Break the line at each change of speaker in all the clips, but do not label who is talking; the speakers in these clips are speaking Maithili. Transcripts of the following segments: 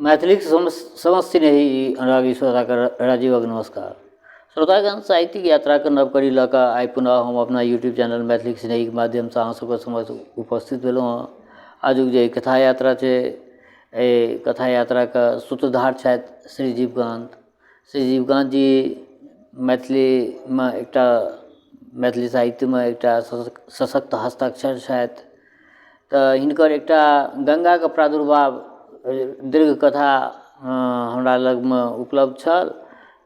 मैथिलीक समस्त स्नेही अनुरागी श्रोताके राजीवक नमस्कार। श्रोतागण, साहित्यिक यात्राके नव कड़ी लऽ कऽ आइ पुनः हम अपना यूट्यूब चैनल मैथिलीक स्नेहीके माध्यमसँ अहाँ सबके समक्ष उपस्थित भेलहुँ हँ। आजुक जे कथा यात्रा छै, एहि कथा यात्राके सूत्रधार छथि श्री जीवकान्त। श्री जीवकान्त जी मैथिलीमे एकटा मैथिली साहित्यमे एकटा सशक्त हस्ताक्षर छथि। तऽ हिनकर एकटा गङ्गाके प्रादुर्भाव दीर्घ कथा हमरा लगमे उपलब्ध छल,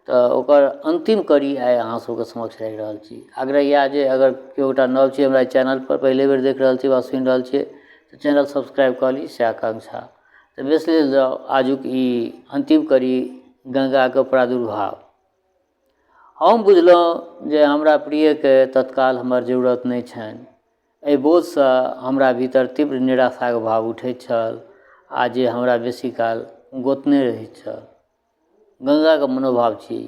तऽ ओकर अन्तिम कड़ी आइ अहाँ सबके समक्ष राखि रहल छी। आग्रह इएह जे अगर केओ गोटा नव छी हमरा चैनलपर, पहिले बेर देख रहल छी वा सुनि रहल छियै, तऽ चैनल सब्सक्राइब कऽ ली, से आकांक्षा। तऽ बेस लेल जाउ आजुक ई अन्तिम कड़ी गङ्गाके प्रादुर्भाव। हम बुझलहुँ जे हमरा प्रियके तत्काल हमर जरूरत नहि छनि। एहि बोधसँ हमरा भीतर तीव्र निराशाके भाव उठैत छल आ जे हमरा बेसी काल गोतने रहैत छल। गङ्गाके मनोभाव छी।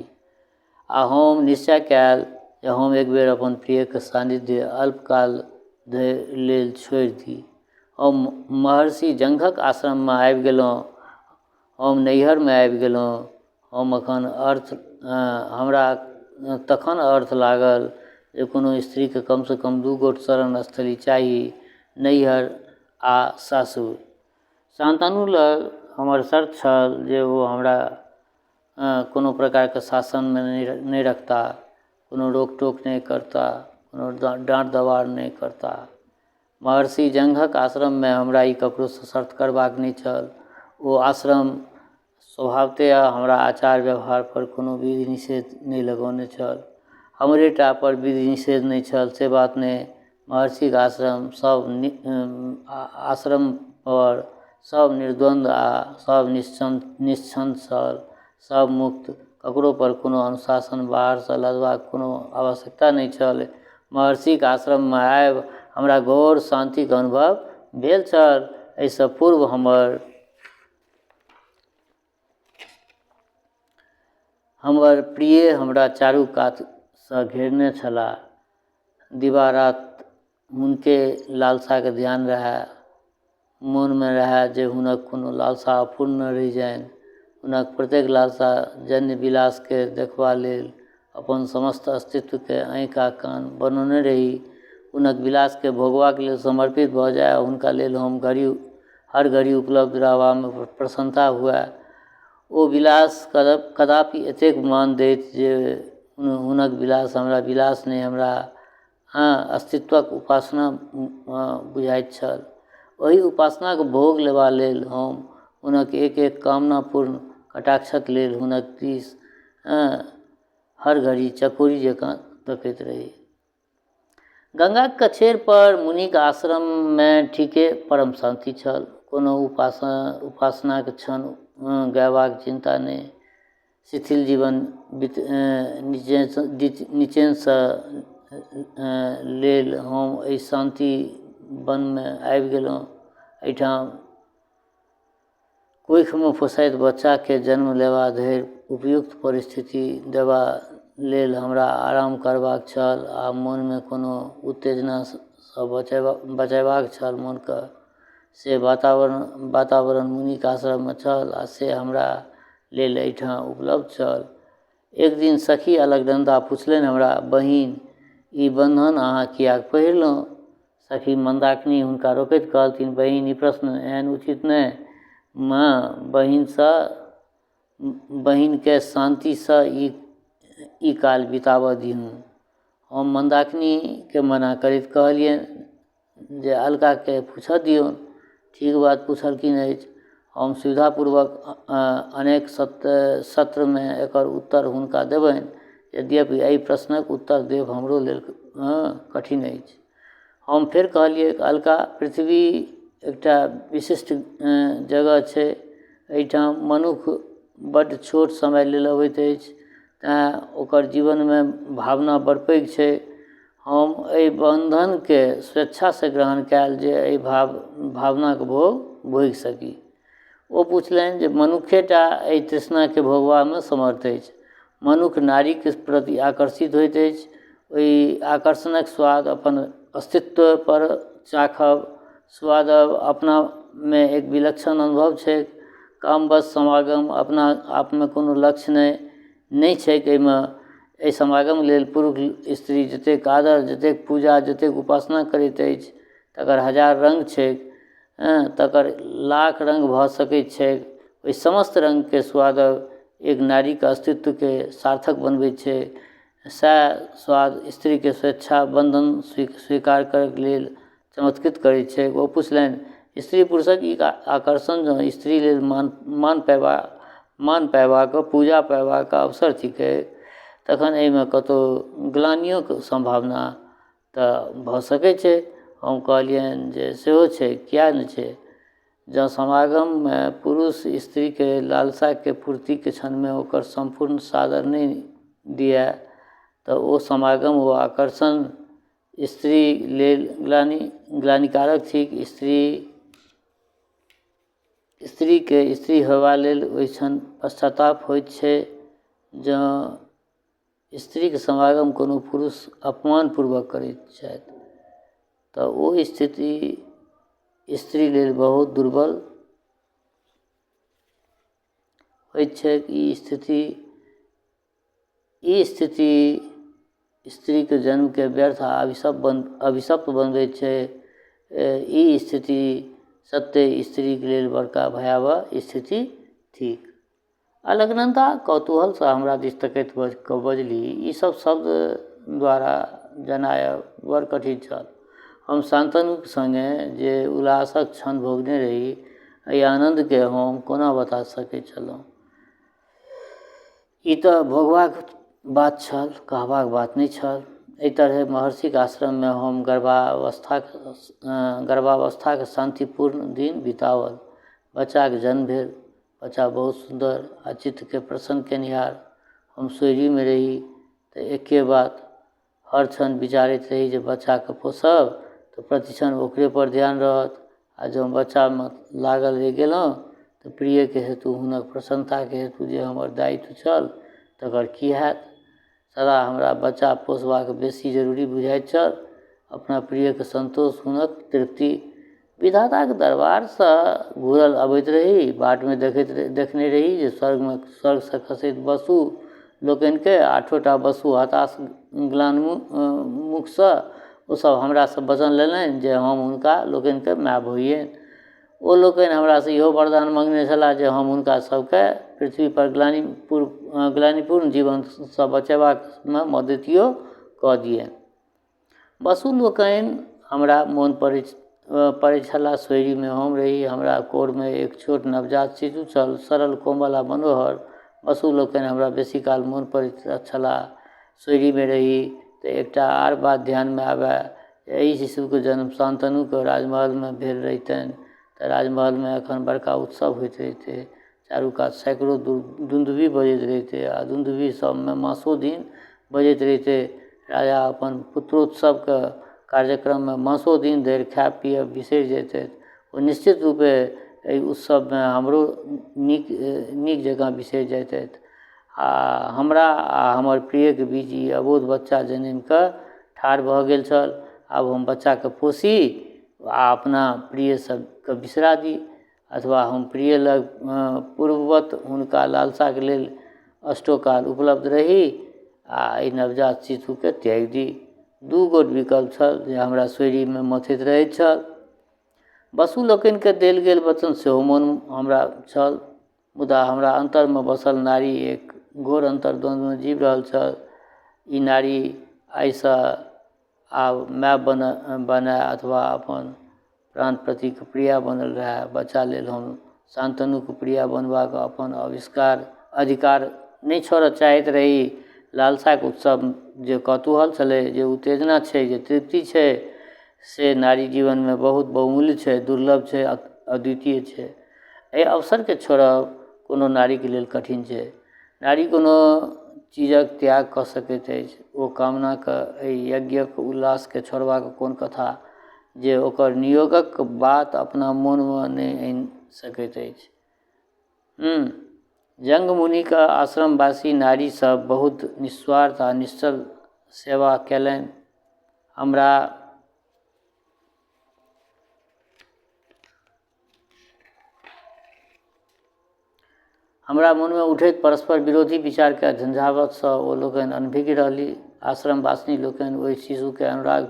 आ हम निश्चय कयल जे हम एक बेर अपन प्रियके सान्निध्य अल्पकाल धरि लेल छोड़ि दी। हम महर्षि जङ्घक आश्रममे आबि गेलहुँ। हम नैहरमे आबि गेलहुँ। हम एखन अर्थ हमरा तखन अर्थ लागल जे कोनो स्त्रीके कमसँ कम दू गोट शरण स्थली चाही, नैहर आओर सासुर। शान्तनु लग हमर शर्त छल जे ओ हमरा कोनो प्रकारके शासनमे नहि रखता, कोनो रोक टोक नहि करता, कोनो डाँट दबार नहि करता। महर्षि जङ्घक आश्रममे हमरा ई ककरोसँ शर्त करबाक नहि छल। ओ आश्रम स्वभावतया हमरा आचार व्यवहारपर कोनो विधि निषेध नहि लगौने छल। हमरेटा पर विधि निषेध नहि छल से बात नहि, महर्षिके आश्रम सब आश्रमपर सब निर्द्वन्द्व आओर सब निश्छन्द छल, सब मुक्त, ककरोपर कोनो अनुशासन बाहरसँ लदबाक कोनो आवश्यकता नहि छल। महर्षिके आश्रममे आबि हमरा घोर शान्तिके अनुभव भेल छल। एहिसँ पूर्व हमर प्रिय हमरा चारू कातसँ घेरने छलाह। दिवारात हुनके लालसाके ध्यान रहए, मोनमे रहए जे हुनक कोनो लालसा अपूर्ण नहि रहि जानि। हुनक प्रत्येक लालसा जन्य विलासके देखबा लेल अपन समस्त अस्तित्वके आँखि आ कान बनौने रही। हुनक विलासके भोगबाक लेल समर्पित भऽ जाइ, हुनका लेल हम घड़ी हर घड़ी उपलब्ध रहबामे प्रसन्नता हुअए। ओ विलास कदापि एतेक मान दैत जे हुनक विलास हमरा विलास नहि, हमरा अस्तित्वक उपासना बुझाइत छल। ओहि उपासनाके भोग लेबा लेल हम हुनक एक एक कामनापूर्ण कटाक्षक लेल हुनक दिस हर घड़ी चकोरी जकाँ तकैत रही। गङ्गाक कछेरपर मुनिक आश्रममे ठीके परम शान्ति छल। कोनो उपासनाक क्षण गयबाक चिन्ता नहि। शिथिल जीवन निचेनसँ लेल हम एहि शान्ति वनमे आबि गेलहुँ। एहिठाम कोखिमे पोसाइत बच्चाके जन्म लेबा धरि उपयुक्त परिस्थिति देबा लेल हमरा आराम करबाक छल आ मोनमे कोनो उत्तेजनासँ बचेबाक छल मोनके। से वातावरण मुनिके आश्रममे छल आ से हमरा लेल एहिठाम उपलब्ध छल। एक दिन सखी अलकनन्दा पुछलनि हमरा, बहिन, ई बन्धन अहाँ किएक पहिरलहुँ? सखी मन्दाकिनी हुनका रोकैत कहलथिन, बहिन, ई प्रश्न एहन उचित नहि। बहिनके शान्तिसँ ई काल बिताबऽ दिहु। हम मन्दाकिनीके मना करैत कहलियनि जे अलकाके पूछऽ दियौन। ठीक बात पुछलखिन अछि। हम सुविधापूर्वक अनेक सत्रमे एकर उत्तर हुनका देबनि। यद्यपि एहि प्रश्नक उत्तर देब हमरो लेल कठिन अछि। हम फेर कहलियै, अलका, पृथ्वी एकटा विशिष्ट जगह छै। एहिठाम मनुख बड्ड छोट समय लेल अबैत अछि, तेँ ओकर जीवनमे भावना बड़ पैघ छै। हम एहि बन्धनके स्वेच्छासँ ग्रहण कएल जे एहि भावनाके भोग भोगि सकी। ओ पुछलनि जे मनुखेटा एहि तृष्णाके भोगबामे समर्थ अछि। मनुख नारीके प्रति आकर्षित होइत अछि। ओहि आकर्षणक स्वाद अपन अस्तित्वपर चाखब, स्वादब अपनामे एक विलक्षण अनुभव छै। कामवश समागम अपना आपमे कोनो लक्ष्य नहि नहि छैक एहिमे। एहि समागम लेल पुरुष स्त्री जतेक आदर, जतेक पूजा, जतेक उपासना करैत अछि तकर हजार रङ्ग छैक, तकर लाख रङ्ग भऽ सकै छैक। ओहि समस्त रङ्गके स्वाद एक नारीके अस्तित्वके सार्थक बनबै छै। सएह स्वाद स्त्रीके स्वेच्छा बन्धन स्वीकार करैके लेल चमत्कृत करै छै। ओ पुछलनि, स्त्री पुरुषक ई आकर्षण जँ स्त्री लेल मान पयबाक, पूजा पयबाक अवसर थिकै, तखन एहिमे कतहु ग्लानियोके सम्भावना तऽ भऽ सकै छै। हम कहलियनि जे सेहो छै, किएक नहि छै। जँ समागममे पुरुष स्त्रीके लालसाके पूर्तिके क्षणमे ओकर सम्पूर्ण सादर नहि दिअए तऽ ओ समागम, ओ आकर्षण स्त्री लेल ग्लानिकारक थिक। स्त्रीके स्त्री होयबा लेल ओहि क्षण पश्चाताप होइत छै। जँ स्त्रीके समागम कोनो पुरुष अपमानपूर्वक करैत छथि तऽ ओ स्थिति स्त्री लेल बहुत दुर्बल होइत छैक। ई स्थिति स्त्रीके जन्मके व्यर्थ आ अभिशप्त बनबैत छै। ई स्थिति सत्य स्त्रीके लेल बड़का भयावह स्थिति थिक। अलकनन्दा कौतूहलसँ हमरा दिस तकैत बजली, ई सब शब्द द्वारा जनायब बड़ कठिन छल। हम शान्तनुक सङ्गे जे उल्लासक क्षण भोगने रही, एहि आनन्दके हम कोना बता सकैत छलहुँ। ई तऽ भोगबाक बात छल, कहबाक बात नहि छल। एहि तरहे महर्षिक आश्रममे हम गर्भावस्थाक शान्तिपूर्ण दिन बिताओल। बच्चाक जन्म भेल। बच्चा बहुत सुन्दर आ चित्तके प्रसन्न केनिहार। हम सोयरीमे रही तऽ एके बात हर क्षण विचारैत रही जे बच्चाके पोसब तऽ प्रतिक्षण ओकरेपर ध्यान रहत, आ जँ बच्चामे लागल रहि गेलहुँ तऽ प्रियके हेतु, हुनक प्रसन्नताके हेतु जे हमर दायित्व छल तकर की हैत। सदा हमरा बच्चा पोसबाक बेसी जरूरी बुझाइत छल। अपना प्रियके सन्तोष, हुनक तृप्ति। विधाताक दरबारसँ घुरल अबैत रही, बाटमे देखने रही जे स्वर्गसँ खसैत वसु लोकनिके 8टा वसु हताश ग्लान मुखसँ ओसभ हमरासँ वचन लेलनि जे हम हुनका लोकनिके माय होइयनि। ओ लोकनि हमरासँ इहो वरदान मँगने छलाह जे हम हुनका सबके पृथ्वीपर ग्लानिपूर्ण जीवनसँ बचेबाकमे मदतियो कऽ दियनि। वसु लोकनि हमरा मोन पड़ै छलाह। सोयरीमे हम रही, हमरा कोरमे एक छोट नवजात शिशु छल, सरल, कोमल आ मनोहर। वसु लोकनि हमरा बेसी काल मोन पड़ैत छलाह। सोयरीमे रही तऽ एकटा आर बात ध्यानमे आबय, एहि शिशुके जन्म शान्तनुके राजमहलमे भेल रहितनि तऽ राजमहलमे एखन बड़का उत्सव होइत रहितै, चारू कात सैकड़ो दुन्दुभी बजैत रहितै आ दुन्दुभी सबमे मासो दिन बजैत रहितै। राजा अपन पुत्रोत्सवके कार्यक्रममे मासो दिन धरि खायब पियब बिसरि जैतथि। ओ निश्चित रूपे एहि उत्सवमे हमरो नीक जकाँ बिसरि जैतथि आ हमरा आ हमर प्रियके बीच ई अबोध बच्चा जनमिकऽ ठाढ़ भऽ गेल छल। आब हम बच्चाके पोसी आ अपना प्रिय सबके बिसरा दी, अथवा हम प्रिय लग पूर्ववत हुनका लालसाके लेल अष्टोकाल उपलब्ध रही आ एहि नवजात शिशुके त्यागि दी। 2 गोट विकल्प छल जे हमरा सोयरीमे मथैत रहैत छल। वसु लोकनिके देल गेल वचन सेहो मोन हमरा छल, मुदा हमरा अन्तरमे बसल नारी एक घोर अन्तर्द्वन्द्वमे जीवि रहल छल। ई नारी आइसँ आब माय बनय अथवा अपन प्राण प्रतिके प्रिया बनल रहए। बच्चा लेल हम शान्तनुके प्रिया बनबाक अपन अधिकार नहि छोड़ऽ चाहैत रही। लालसाके उत्सव जे कौतूहल छलै, जे उत्तेजना छै, जे तृप्ति छै, से नारी जीवनमे बहुत बहुमूल्य छै, दुर्लभ छै, अद्वितीय छै। एहि अवसरके छोड़ब कोनो नारीके लेल कठिन छै। नारी कोनो चीजक त्याग कऽ सकैत अछि, ओ कामनाके एहि यज्ञक उल्लासके छोड़बाक कोन कथा जे ओकर नियोगक बात अपना मोनमे नहि आनि सकैत अछि। जंगमुनिके आश्रमवासी नारी सब बहुत निस्वार्थ आ निश्चल सेवा कयलनि। हमरा हमरा मोनमे उठैत परस्पर विरोधी विचारके झंझावतसँ ओ लोकनि अनभिज्ञ रहली। आश्रमवासिनी लोकनि ओहि शिशुके अनुराग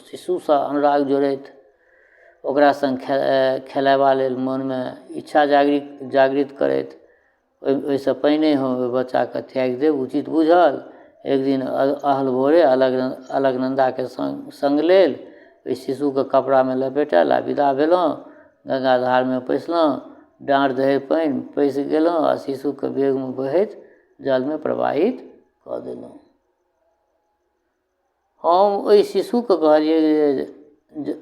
शिशुसँ अनुराग जोड़ैत ओकरा सङ्ग खेलेबा लेल मोनमे इच्छा जागृत करैत। ओहिसँ पहिने हम ओहि बच्चाके त्यागि देब उचित बुझल। एक दिन अहल भोरे अलकनन्दाके सङ्ग लेल ओहि शिशुके कपड़ामे लपेटल आ विदा भेलहुँ। गङ्गा धारमे पैसलहुँ, डाँड़ धरि पानि पैसि गेलहुँ आ शिशुके वेगमे बहैत जलमे प्रवाहित कऽ देलहुँ। हम ओहि शिशुके कहलिए जे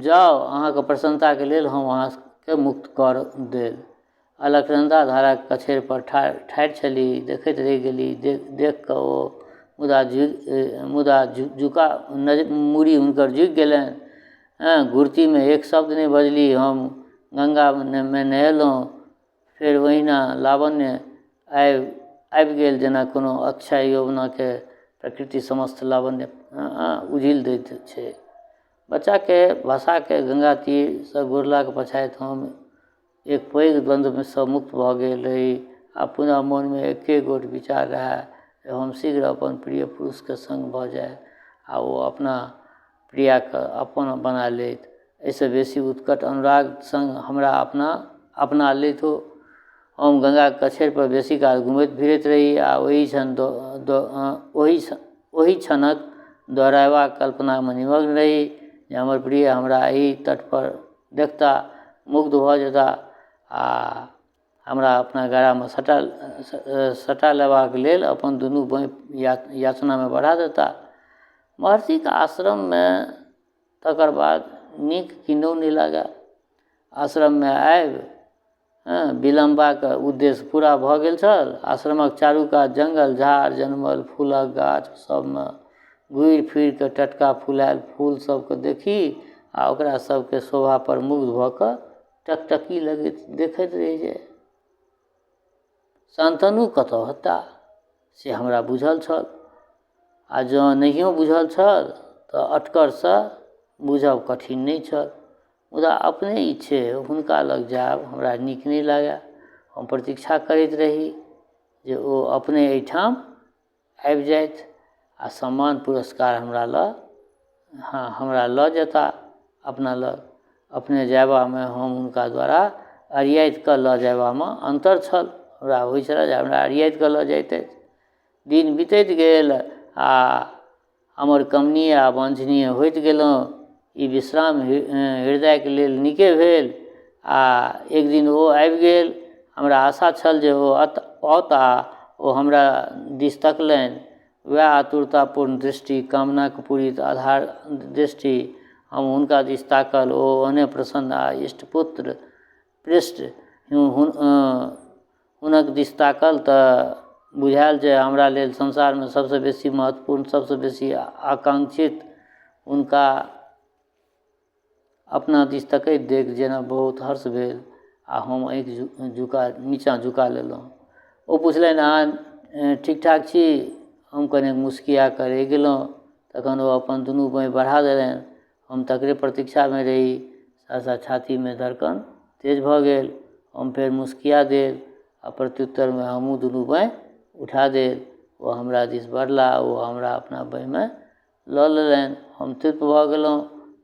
जाउ, अहाँके प्रसन्नताके लेल हम अहाँके मुक्त कऽ देल। अलकनन्दा धाराक कछेरपर ठाढ़ि छली, देखैत रहि गेली। देखिकऽ ओ मुदा झुका मूड़ी हुनकर झुकि गेलनि। हँ, घुरतीमे एक शब्द नहि बजली। हम गङ्गामे नहेलहुँ, फेर ओहिना लावण्य आबि गेल जेना कोनो अक्षय यौवनाके प्रकृति समस्त लावण्य उझिल दैत छै। बच्चाके भसाके गङ्गा तीरसँ घुरलाके पछाति हम एक पैघ द्वन्द्वसँ मुक्त भऽ गेल रही आ पुनः मोनमे एके गोट विचार रहै जे हम शीघ्र अपन प्रिय पुरुषके सङ्ग भऽ जाइ आ ओ अपना प्रियाके अपन बना लैत। एहिसँ बेसी उत्कट अनुराग सङ्ग हमरा अपना लैत ओ। हम गङ्गाके कछेरपर बेसी काल घुमैत फिरैत रही आ ओहि क्षणक दोहराएबाक कल्पनामे निमग्न रही जे हमर प्रिय हमरा एहि तटपर देखता, मुग्ध भऽ जेता आ हमरा अपना गरामे सटा लेबाक लेल अपन दुनू बाँहि याचनामे बढ़ा देता। महर्षिके आश्रममे तकर बाद नीक किन्नहु नहि लागए। आश्रममे आबि विलम्बाक उद्देश्य पूरा भऽ गेल छल। आश्रमक चारू कात जङ्गल झाड़ जनमल फूलक गाछ सबमे घुरि फिरिकऽ टटका फुलायल फूल सबके देखी आ ओकरा सबके शोभापर मुग्ध भऽ कऽ टकटकी लगैत देखैत रहि जाइ। शान्तनु कतऽ हेता से हमरा बुझल छल आ जँ नहिओ बुझल छल तऽ अटकरसँ बुझब कठिन नहि छल। मुदा अपने इच्छे हुनका लग जाएब हमरा नीक नहि लागए। हम प्रतीक्षा करैत रही जे ओ अपने एहिठाम आबि जाथि आ सम्मान पुरस्कार हमरा लऽ हँ हमरा लऽ जेता अपना लग। अपने जएबामे हम हुनका द्वारा अरियाइत कऽ लऽ जएबामे अन्तर छल। हमरा होइ छलै जे हमरा अरियाइत कऽ लऽ जैतथि। दिन बितैत गेल आ हमर कमनीय आ वाञ्छनीय होइत गेलहुँ। ई विश्राम हृदयके लेल नीके भेल आ एक दिन ओ आबि गेल। हमरा आशा छल जे ओ औता। ओ हमरा दिस तकलनि, वएह आतुरतापूर्ण दृष्टि, कामनाके पूरित आधार दृष्टि। हम हुनका दिस ताकल, ओ ओहने प्रसन्न आ इष्टपुत्र पृष्ठ हुनक दिस ताकल तऽ बुझायल जे हमरा लेल संसारमे सबसँ बेसी महत्वपूर्ण, सबसँ बेसी आकांक्षित हुनका अपना दिस तकैत देखि जेना बहुत हर्ष भेल आ हम आँखि झुका नीचाँ झुका लेलहुँ। ओ पुछलनि, अहाँ ठीकठाक छी? हम कने मुस्किया कऽ रहि गेलहुँ। तखन ओ अपन दुनू बाँहि बढ़ा देलनि। हम तकरे प्रतीक्षामे रही। सहसा छातीमे धड़कन तेज भऽ गेल। हम फेर मुस्किया देल आ प्रत्युत्तरमे हमहूँ दुनू बाँहि उठा देल। ओ हमरा दिस बढ़ला, ओ हमरा अपना बाँहिमे लऽ लेलनि। हम तृप्त भऽ गेलहुँ।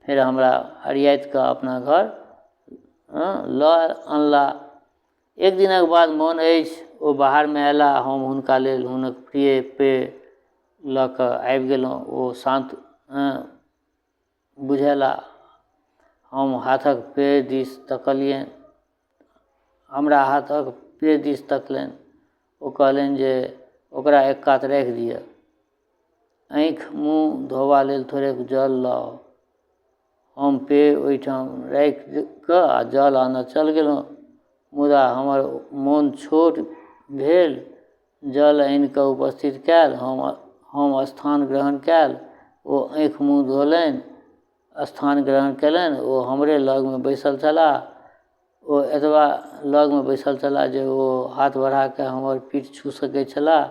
फेर हमरा अरियाइत कऽ अपना घर लऽ अनला। एक दिनक बाद मोन अछि ओ बाहरमे अयला, हम हुनका लेल हुनक प्रिय पेय लऽ कऽ आबि गेलहुँ। ओ शान्त बुझेला। हम हाथक पेय दिस तकलियनि, हमरा हाथक पेय दिस तकलनि। ओ कहलनि जे ओकरा एक कात राखि दिअ, आँखि मुँह धोबा लेल थोड़ेक जल लाउ। हम पेय ओहिठाम राखि कऽ आ जल आनऽ चल गेलहुँ। मुदा हमर मोन छोट भेल। जल आनिकऽ उपस्थित कएल, हम स्थान ग्रहण कएल। ओ आँखि मुँह धोलनि, स्थान ग्रहण कएलनि। ओ हमरे लगमे बैसल छलाह। ओ एतबा लगमे बैसल छलाह जे ओ हाथ बढ़ाकऽ हमर पीठ छू सकै छलाह,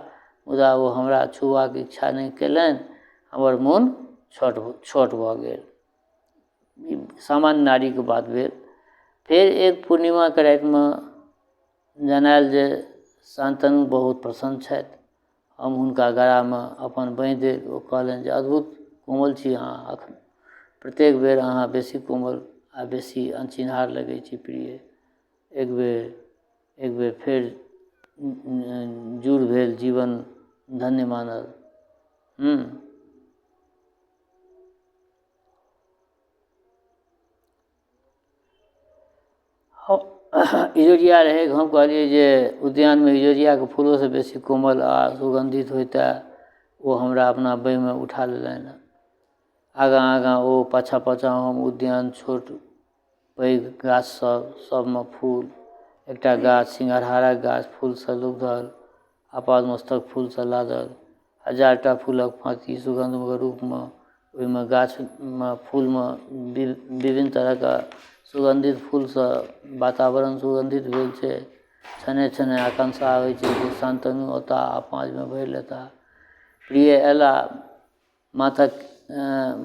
मुदा ओ हमरा छुबाक इच्छा नहि कएलनि। हमर मोन छोट भऽ गेल। ई सामान्य नारीके बात भेल। फेर एक पूर्णिमाके रातिमे जनायल जे शान्तनु बहुत प्रसन्न छथि। हम हुनका गरामे अपन बाँहि देल। ओ कहलनि जे अद्भुत कोमल छी अहाँ, एखन प्रत्येक बेर अहाँ बेसी कोमल आ बेसी अनचिन्हार लगै छी प्रिय। एक बेर एक बेर फेर जुड़ भेल, जीवन धन्य मानल। इजोरिया रहै, हम कहलियै जे उद्यानमे इजोरियाके फूलोसँ बेसी कोमल आ सुगन्धित होइते ओ हमरा अपना बाँहिमे उठा लेलनि। आगाँ आगाँ ओ, पाछाँ पाछाँ हम। उद्यान छोट पैघ गाछ सब, सबमे फूल। एकटा गाछ सिंगरहारक गाछ फूलसँ लुबधल, आपादमस्तक फूलसँ लादल, हजारटा फूलक पाँति सुगन्धके रूपमे ओहिमे गाछमे फूलमे विभिन्न तरहके सुगन्धित फूलसँ वातावरण सुगन्धित भेल छै। क्षणे क्षणे आकांक्षा होइ छै जे शान्तनु औता आ पाँजमे भरि लेता। प्रिय अयला, माथक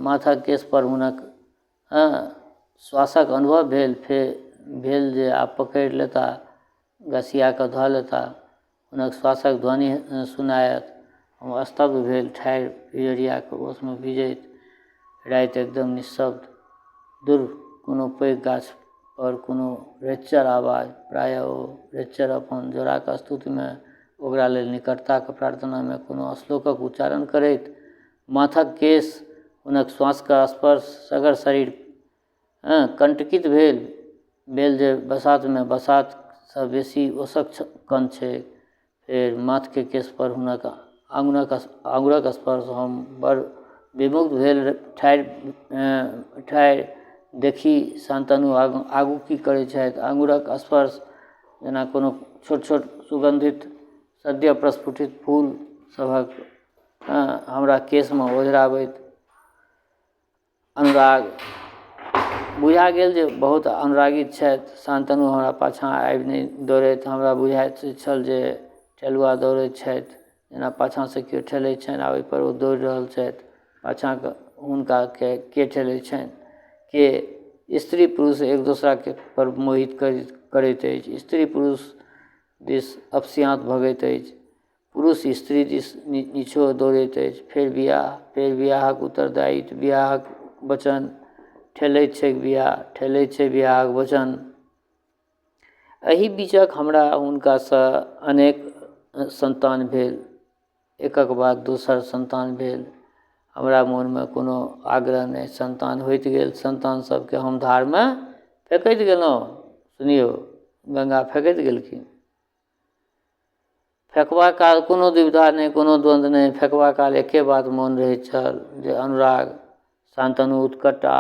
माथक केशपर हुनक हँ श्वासक अनुभव भेल। फेर भेल जे आब पकड़ि लेता, गसिया कऽ धऽ लेता। हुनक श्वासक ध्वनि सुनायत। हम स्तब्ध भेल ठाढ़ि, इजोरियाके ओसमे भिजैत। राति एकदम निःशब्द। दूर कोनो पैघ गाछपर कोनो रेचर आवाज, प्रायः ओ रेचर अपन जोड़ाके स्तुतिमे ओकरा लेल निकटताके प्रार्थनामे कोनो श्लोकक उच्चारण करैत। माथक केश हुनक श्वासके स्पर्श, सगर शरीर कंटकित भेल। भेल जे बसातमे बसातसँ बेसी ओसक कण छै। फेर माथके केशपर हुनक आङ्गुरक आङ्गुरक स्पर्श, हम बड़ विमुग्ध भेल ठाढ़ि ठाढ़ि देखी शान्तनु आगू आगू की करै छथि। आङ्गुरक स्पर्श जेना कोनो छोट छोट सुगन्धित सद्य प्रस्फुटित फूल सभक हमरा केशमे ओझराबैत। अनुराग बुझा गेल जे बहुत अनुरागित छथि शान्तनु। हमरा पाछाँ आबि नहि दौड़ैत। हमरा बुझाइत छल जे ठेलुआ दौड़ैत छथि, जेना पाछाँसँ केओ ठेलै छनि आ ओहिपर ओ दौड़ि रहल छथि। पाछाँके हुनका के के ठेलै छनि के? स्त्री पुरुष एक दोसराके पर मोहित करैत अछि। स्त्री पुरुष दिस अपसियाँत भगैत अछि, पुरुष स्त्री दिस निछोह दौड़ैत अछि। फेर बिआह, फेर बिआहक उत्तरदायित्व, बिआहक वचन। ठेलैत छैक बिआह, ठेलैत छै बिआहक वचन। एहि बीचक हमरा हुनकासँ अनेक सन्तान भेल। एकक बाद दोसर सन्तान भेल। हमरा मोनमे कोनो आग्रह नहि, सन्तान होइत गेल, सन्तान सबके हम धारमे फेकैत गेलहुँ। सुनियौ, गङ्गा फेकैत गेलखिन। फेकबा काल कोनो दुविधा नहि, कोनो द्वन्द्व नहि। फेकबा काल एके बात मोन रहैत छल जे अनुराग शान्तनु उत्कट आ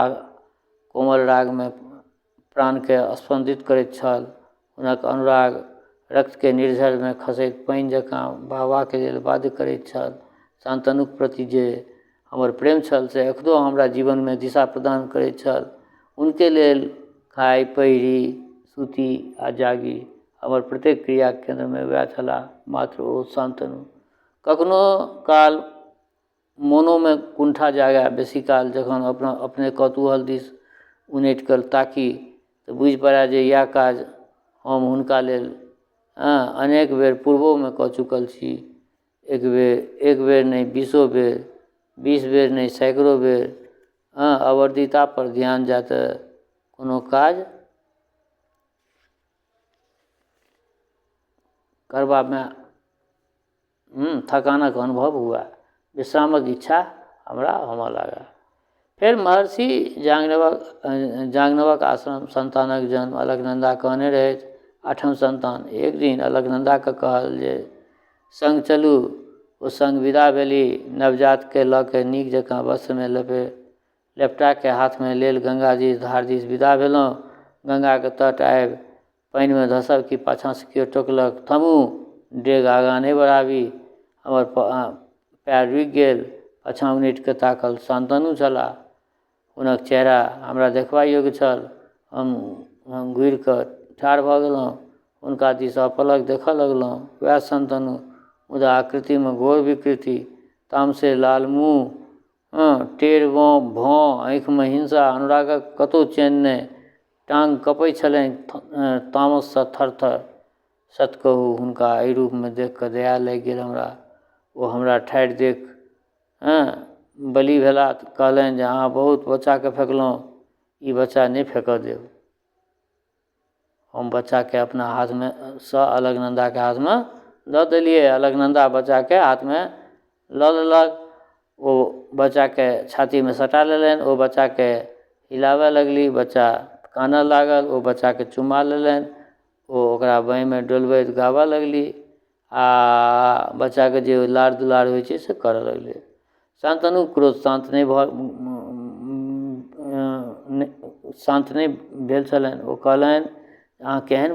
कोमल रागमे प्राणके स्पन्दित करैत छल। हुनक अनुराग रक्तके निर्झरमे खसैत पानि जकाँ बहबाके लेल बाध्य करैत छल। शान्तनुक प्रति जे हमर प्रेम छल से एखनो हमरा जीवनमे दिशा प्रदान करैत छल। हुनके लेल खाइ, पहिरी, सुती आ जागी, हमर प्रत्येक क्रियाके केन्द्रमे वएह छलाह, मात्र ओ शान्तनु। कखनो काल मोनोमे कुण्ठा जागए, बेसी काल जखन अपना अपने कौतूहल दिस उनटि कऽ ताकी तऽ बुझि पड़ए जे इएह काज हम हुनका लेल हँ अनेक बेर पूर्वोमे कऽ चुकल छी। एक बेर एक बेर नहि, बीसो बेर, 20 बेर नहि, सैकड़ो बेर। हँ अवर्दितापर ध्यान जाय तऽ कोनो काज करबामे थकानक अनुभव हुए, विश्रामक इच्छा हमरा होमऽ लागल। फेर महर्षि जांगनवक जांगनवक आश्रम सन्तानक जन्म अलकनन्दा कहने रहथि, आठम सन्तान। एक दिन अलकनन्दाके कहल जे सङ्ग चलू। ओ सङ्ग विदा भेली। नवजातके लऽ के नीक जकाँ वस्त्रमे लपेट लपटाके हाथमे लेल गङ्गाजी धार दिस विदा भेलहुँ। गङ्गाके तट आबि पानिमे धँसब कि पाछाँसँ केओ टोकलक, थमू, डेग आगाँ नहि बढ़ाबी। हमर पएर रुकि गेल। पाछाँ उनटिके ताकल, शान्तनु छलाह। हुनक चेहरा हमरा देखबा योग्य छल। हम घुरिकऽ ठाढ़ भऽ गेलहुँ। हुनका दिस अपलक देखऽ लगलहुँ। वएह शान्तनु, मुदा आकृतिमे घोर विकृति, तामसे लाल मुँह, हँ टेढ़ भौँ, आँखिमे हिंसा, अनुरागक कतहु चेन्ह नहि। टाँग कँपै छलनि तामससँ थर-थर। सत्य कहू हुनका एहि रूपमे देखिकऽ दया लागि गेल हमरा। ओ हमरा ठाढ़ि देखि हँ बलि भेलाह तऽ कहलनि जे अहाँ बहुत बच्चाके फेकलहुँ, ई बच्चा नहि फेकऽ देब। हम बच्चाके अपना हाथमे सँ अलकनन्दाके हाथमे दऽ देलिए। अलकनन्दा बच्चाके हाथमे लऽ लेलक। ओ बच्चाके छातीमे सटा लेलनि। ओ बच्चाके हिलाबऽ लगली, बच्चा कानऽ लागल। ओ बच्चाके चुम्मा लेलनि। ओ ओकरा बाँहिमे डोलबैत गाबऽ लगली आओर बच्चाके जे लाड़ दुलार होइ छै से करऽ लगली। शान्तनुके क्रोध शान्त नहि भऽ शान्त नहि भेल छलनि। ओ कहलनि अहाँ केहन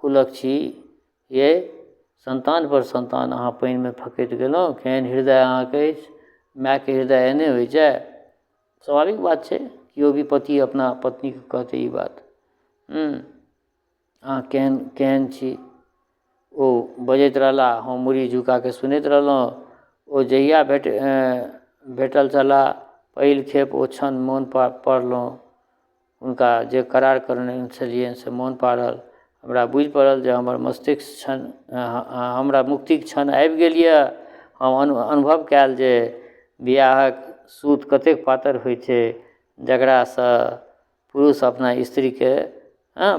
कुलक छी यै? सन्तानपर सन्तान अहाँ पानिमे फेकैत गेलहुँ। केहन हृदय अहाँके अछि? मायके हृदय एहने होइ छै? स्वाभाविक बात छै, केओ भी पति अपना पत्नीके कहतै ई बात। अहाँ केहन केहन छी? ओ बजैत रहलाह, हम मूड़ी झुकाकऽ सुनैत रहलहुँ। ओ जहिया भेटल छलाह पहिल खेप, ओ क्षण मोन पड़लहुँ। हुनका जे करार करने छलियनि से मोन पाड़ल। हमरा बुझि पड़ल जे हमर मस्तिष्क क्षण हमरा मुक्तिके क्षण आबि गेल यऽ। हम अनुभव कएल जे बिआहक सूत कतेक पातर होइ छै, जकरासँ पुरुष अपना स्त्रीके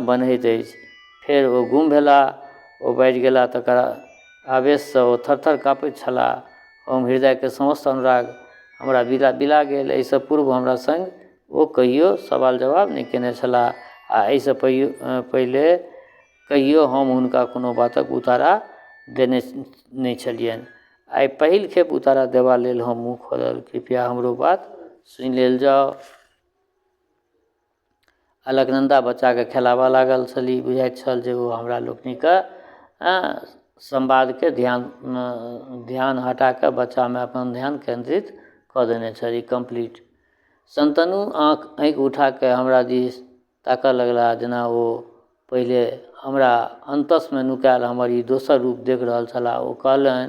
बन्हैत अछि। फेर ओ गुम भेलाह। ओ बाजि गेलाह, तकर आवेशसँ ओ थर थर काँपैत छलाह। हम हृदयके समस्त अनुराग हमरा बिला बिला गेल। एहिसँ पूर्व हमरा सङ्ग ओ कहिओ सवाल जवाब नहि कएने छलाह आओर एहिसँ पहिले कहिओ हम हुनका कोनो बातके उतारा देने नहि छलिअनि। आइ पहिल खेप उतारा देबा लेल हम मुँह खोलल। कृपया हमरो बात सुनि लेल जाउ। अलकनन्दा बच्चाके खेलाबऽ लागल छली। बुझाइत छल जे ओ हमरा लोकनिके संवादके ध्यान ध्यान हटाकऽ बच्चामे अपन ध्यान केन्द्रित कऽ देने छली कम्प्लीट। शन्तनु आँखि आँखि उठाकऽ हमरा दिस ताकऽ लगलाह, जेना ओ पहिले हमरा अन्तसमे नुकायल हमर ई दोसर रूप देख रहल छलाह। ओ कहलनि,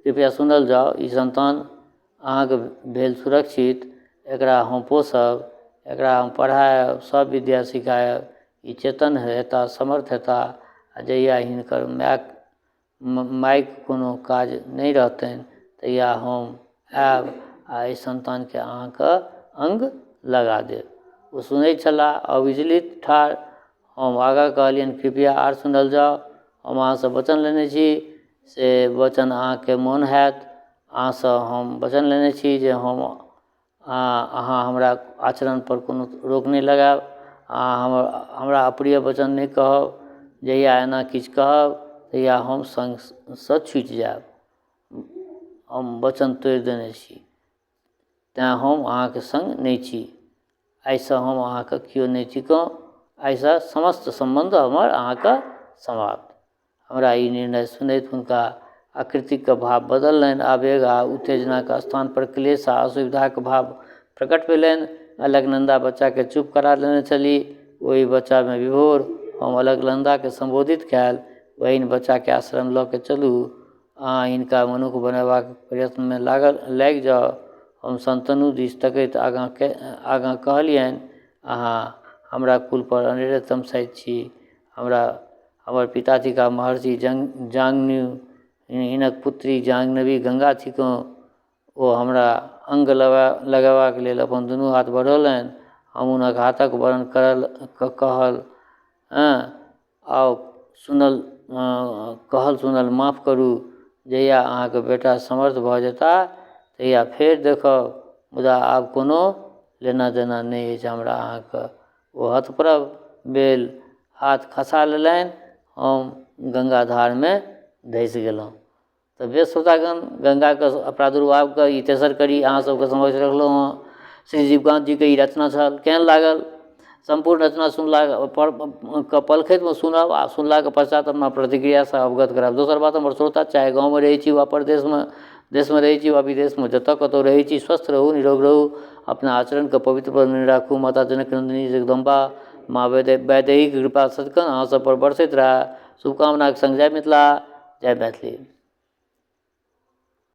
कृपया सुनल जाउ, ई सन्तान अहाँके भेल सुरक्षित, एकरा हम पोसब, एकरा हम पढ़ायब, सब विद्या सिखायब, ई चेतन हेताह, समर्थ हेताह आ जहिया हिनकर मायक मायके कोनो काज नहि रहतनि तहिया हम आयब आ एहि सन्तानके अहाँके अङ्ग लगा देब। ओ सुनै छलाह अविचलित ठाढ़। हम आगाँ कहलियनि, कृपया आर सुनल जाउ, हम अहाँसँ वचन लेने छी, से वचन अहाँके मोन हैत। अहाँसँ हम वचन लेने छी जे हम अहाँ हमरा आचरणपर कोनो रोक नहि लगायब, अहाँ हमर हमरा अप्रिय वचन नहि कहब। जहिया एना किछु कहब तहिया हम सङ्गसँ छुटि जायब। हम वचन तोड़ि देने छी, तेँ हम अहाँके सङ्ग नहि छी। आइसँ हम अहाँके केओ नहि थिकहुँ। आइसँ समस्त सम्बन्ध हमर अहाँके समाप्त। हमरा ई निर्णय सुनैत हुनका आकृतिके भाव बदललनि। आवेग आ उत्तेजनाके स्थानपर क्लेश आ असुविधाके भाव प्रकट भेलनि। अलकनन्दा बच्चाके चुप करा देने छली। ओहि बच्चामे विभोर हम अलकनन्दाके सम्बोधित कएल, बहिन, बच्चाके आश्रम लऽ कऽ चलू। अहाँ हिनका मनुख बनेबाक प्रयत्नमे लागल लागि जाउ। हम शन्तनु दिस तकैत आगाँके आगाँ कहलियनि, अहाँ हमरा कुलपर अनेरे तमसाइत छी। हमरा हमर पिता थिकाह महर्षि जाह्नु, हिनक पुत्री जाह्नवी गङ्गा थिकहुँ। ओ हमरा अङ्ग लगा लगेबाक लेल अपन दुनू हाथ बढ़ौलनि। हम हुनक हाथक वरण करल कहल, हँ आउ सुनल कहल सुनल माफ करू। जहिया अहाँके बेटा समर्थ भऽ जेताह तहिया फेर देखब, मुदा आब कोनो लेना देना नहि अछि हमरा अहाँके। ओ हतप्रभ भेल हाथ खसा लेलनि। हम गङ्गा धारमे धसि गेलहुँ। तऽ बेस श्रोतागण, गङ्गाके प्रादुर्भावके ई तेसर कड़ी अहाँ सबके समक्ष रखलहुँ हँ। श्री जीवकान्त जीके ई रचना छल। केहन लागल? सम्पूर्ण रचना सुनला पर पलखतिमे सुनब आ सुनलाके पश्चात अपना प्रतिक्रियासँ अवगत करायब। दोसर बात, हमर श्रोता चाहे गाँवमे रहै छी वा परदेशमे, देशमे रहै छी वा विदेशमे, जतऽ कतहु रहै छी, स्वस्थ रहू, निरोग रहू, अपना आचरणके पवित्र बनेने राखू। माता जनक नन्दिनी जगदम्बा माँ वैदेहीके कृपा सदिखन अहाँ सबपर बरसैत रहए, शुभकामनाके सङ्ग जय मिथिला, जय मैथिली।